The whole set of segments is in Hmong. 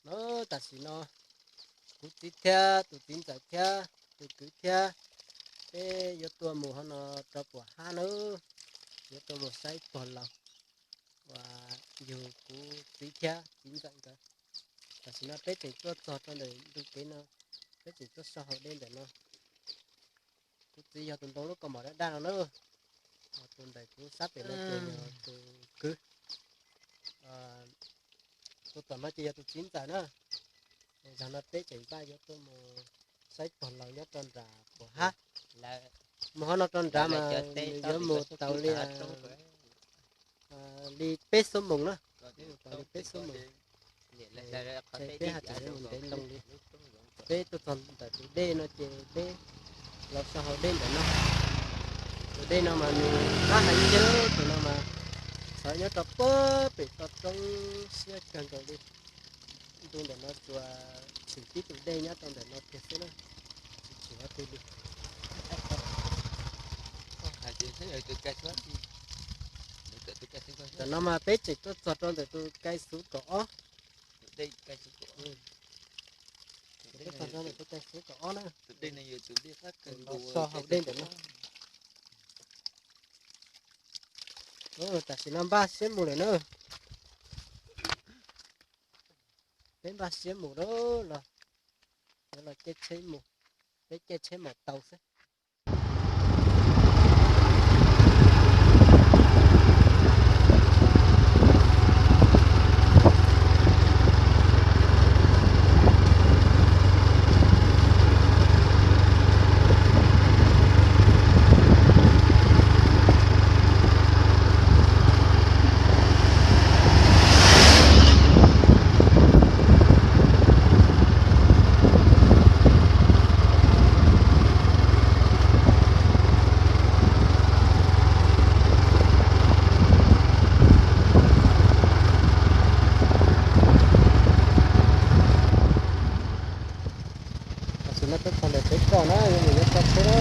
No tam sim no kuv txiv thiab tus txiv ntxawm thiab tus kwv thiab peb yuav tuaj mus hov no rau puas hab na, yuav tuaj mus saib pog laus uas yug kuv txiv thiab txiv ntxawm nkawd. Tam sim no peb tseem tuaj txog rau ntawm ntug kev no, peb tseem tuaj so hauv dej ntawm no. Kuv txiv yog tus ntoo lub kaus mom daj daj no na, tus ntawm kuv sab pem no ces yog tus kwv, tus tom no ces yog tus txiv ntxawm na. Zaum no peb tseem npaj yuav tuaj mus saib pog laus nyob rau nram puas hab. Mus hov no rau nrad mas nws yuav mus tau li li peb xuab moos na, tau li peb xuab moos. Ces peb haj tseem yuav mus ntev loo li. Peb tuaj txog ntawm tus dej no ces peb los so hauv dej ntawm no. Tus dej no mas nws qab heev thiab, tus no mas txawv nyob rau puag pem toj roob siab kawg nkaus li. Ntu ntawm no tsuas tshwm tib tus dej nyob rau ntawm no kiag xwb na, tsis tshwm qhov twg li. Ntawm no mas peb tseem tuaj txog rau ntawm tus kai xuv kaum ob. Tuaj txog rau ntawm tus kai xuv kaum ob na, los so hauv dej ntawm no. Tam sim no npaj siab mus lawm na. Peb npaj siab mus lawm los, yuav los caij tsheb mus, peb caij tsheb mam tau xwb. Tam sim no peb txog ntawm peb toj na, yuav mus yuav txoj tsheb na.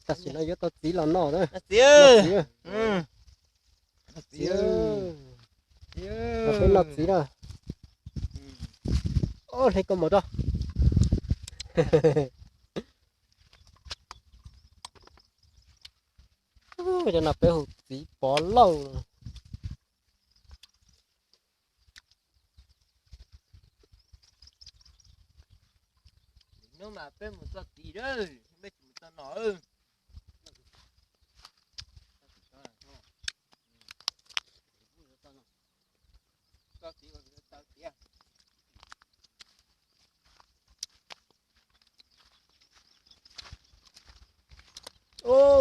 Tam sim no yuav tau txiv los noj na. Txiv, txiv, peb noj txiv na. Hle koj mus rau. Cov no peb hu txiv pov lauj. Hnub mas peb mus txog tid, peb tsis mus txog no.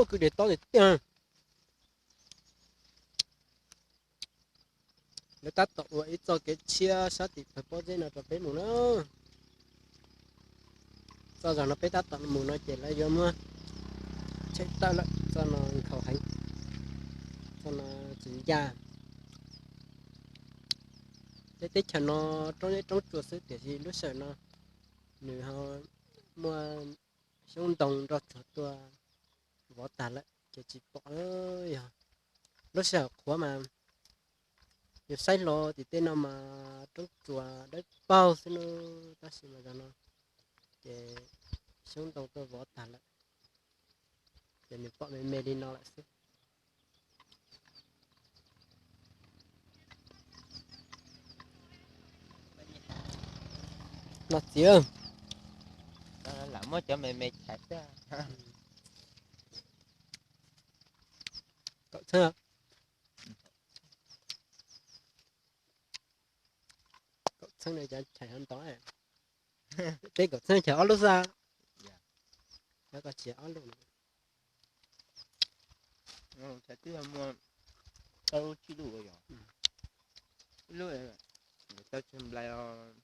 Kwj deg tob tiag tiag. Lawv tab tom ua ib txoj kev tshiab sab tim pawg pob zeb no rau peb mus na. Txoj zog no peb tab tom mus no ces lawv yuav muab tshem tawm lawm, txoj no nkhaus heev, txoj no tsis ncaj. Tej teb chaws no roob zeb roob tsuas xwb tiam sis lub sij hawm no nws ho muaj xyoob ntoo nroj txog tuaj vov tag lawm ces tsis pom. Yog lub sij hawm qhuav mas yus saib hlo tim tej no mas roob tsuas dawb paug xwb no, tab sis mas zaum no ces xyoob ntoo tuaj vov tag lawm, ces nws pom me me li no lawm xwb. Noj txiv, lam muab cov me me chais xwb. Kaum txheeb, kaum txheeb no cov chais ho ntau. Peb kaum txheeb chais ob lub xwb. Koj tsis ob lub. Tau tsib lub, ib lub tau tseg nplai os.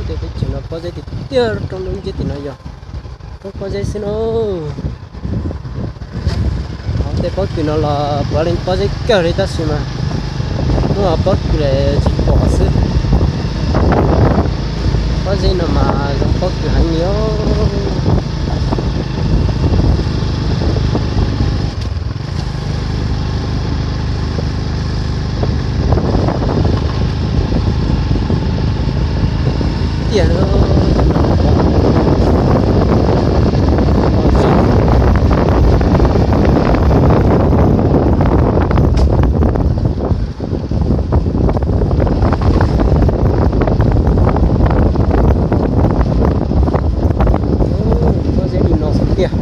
Tej teb chaws no pob zeb tiag tiag, roob lub ntiaj teb no yog roob pob zeb xwb no. Tej pob kws no los puav leej pob zeb kawg li tab sis mas muaj pob kws tsis pom xwb. Pob zeb no mas zoo pob kws heev li os. Tiag. Pob zeb li no xwb tiag.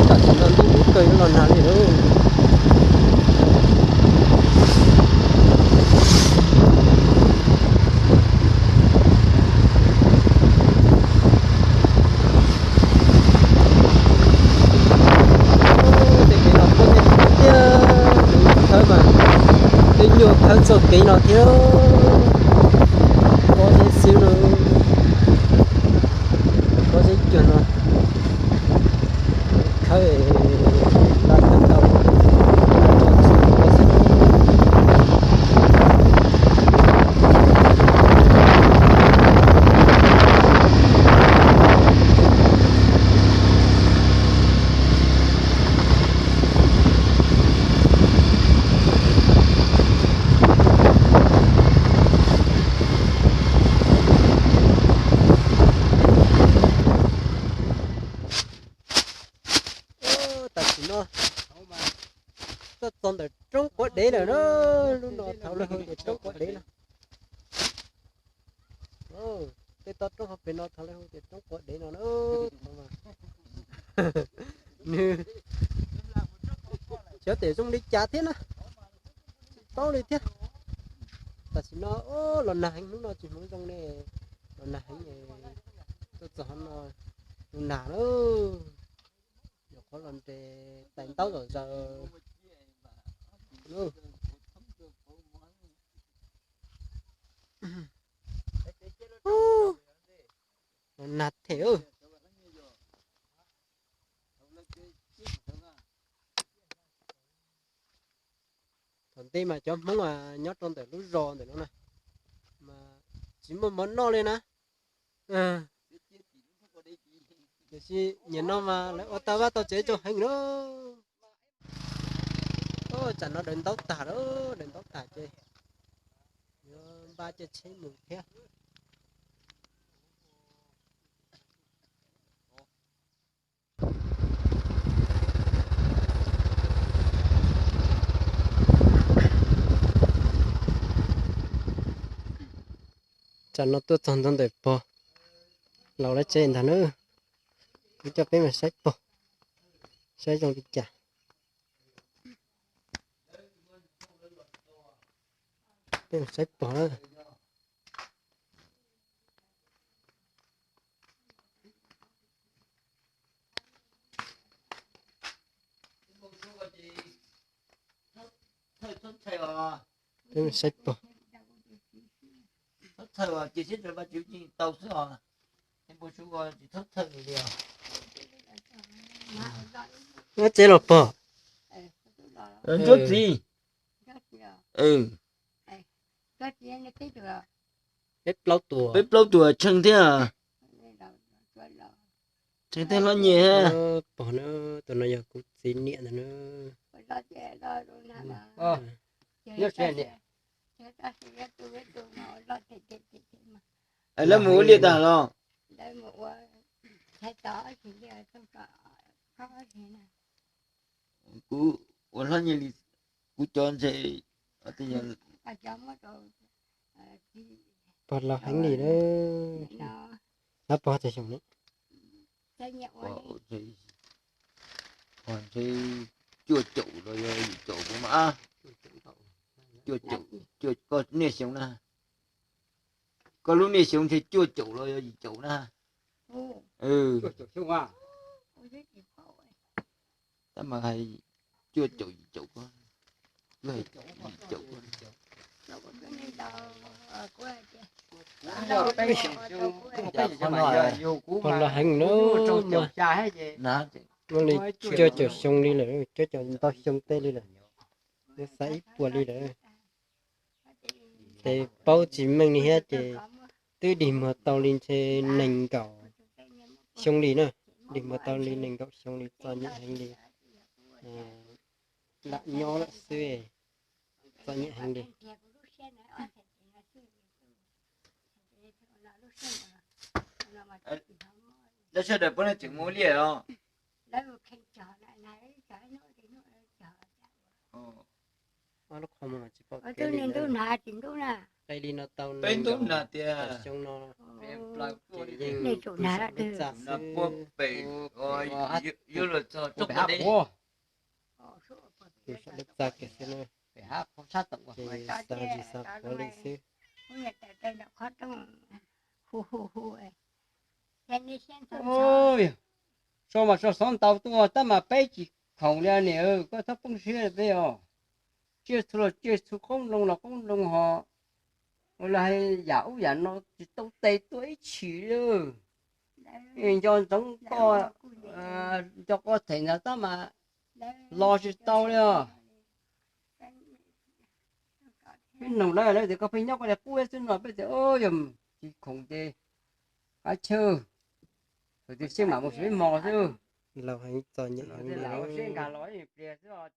Tam sim no ntuj kub kawg los nag li lawm. Tej kev no pob zeb tiag, tus khawb mas tej nyuag khawb txoj kev no thiab. Pob zeb xwb no, pob zeb cuag no. Tam sim no tuaj txog ntawm roob quav dev lawm na. Lub no thaum lawv hu tias roob quav dev no. Tej toj roob hauv pes no thaum lawv hu tias roob quav dev no na. Nws xyov tias zoo li cas thiab na, tsis paub li thiab. Tam sim no los nag heev, hnub no tsis hmoov zoo ne, los nag heev. Tuaj txog no, nag na, nyuam qhuav los nres tais ntaub zom zaws. Los nag thiab. Thaum ntej mas cov Hmoob nyob rau ntawm lub zos ntawm no na, mas tsis muaj mov noj li na. Tiam sis nim no mas lawv ua tau vaj tau tsev zoo heev na. Tsam no daws ntaub tag lawm, daws ntaub tag ces yuav npaj caij tsheb mus thiab. Tsam no tuaj txog ntua ntawm pog laus lawv tsev ntag na. Kuv coj peb mus saib pog, saib zoo li cas. Peb mus saib pog na. Peb mus saib pog. Nyob tsev los pog? Ntsuab txiv. Peb plaub tus, peb plaub tus tshee thiab. Tshee thiab hlob nyem. Pog na, tus no yog kuv txiv niam ntag na. Lawv mus ua liaj tag los? Kuv ua hlob nyem li, kuv cov ntshe pog laus heev li na. Hab pog txog xyoo ne? Pog ntshe cuaj caum los yog yim caum kuv mas. Cuaj caum, koj niaj xyoo na, koj lub niaj xyoo ntshe cuaj caum los yog yim caum na. Tab mas hais cuaj caum yim caum ko, yim caum ko. Pog laus heev na, muaj li cuaj caum xyoo li lawm, cuaj caum ntau xyoo tej li lawm, xav ib puas li lawm. Ces paub tsis meej li thiab ces twb dig muag tau li ntshe nees nkaum xyoo li na, dig muag tau li nees nkaum xyoo li, txom nyem heev li. Lam nyob lawm xwb, txom nyem heev li. Lawv sawv daws puav leej tseem mus ua liaj os. Qe li no tau peb ntub na tias xyoo no, nej tsum na, puag pem yuav luag txog tsob qab deb. Tus saum lub txaj kiag xwb na, ces xav tsis xav qhuav li xwb. So mas so xov ntau tuaj tab mas peb tsis khoom li niam, koj txhob poob siab peb os. Tsiaj txhu los tsiaj txhu, qoob loo los qoob loo hos, ua li yam ub yam no tsis tau tes tuaj ib tshim li. Nco ntsoov koj, nco koj them ntawd tab mas los tsis tau li os. Peb nug lawv, lawv tias koj pheej nyob koj li qub xwb no, peb tias yog tsis khoom ces qab chawj, thaum twg seb mam mus sim peb hmo xwb. Laus heev txom nyem heev li. Laus siab nkag los ib pliag xwb os.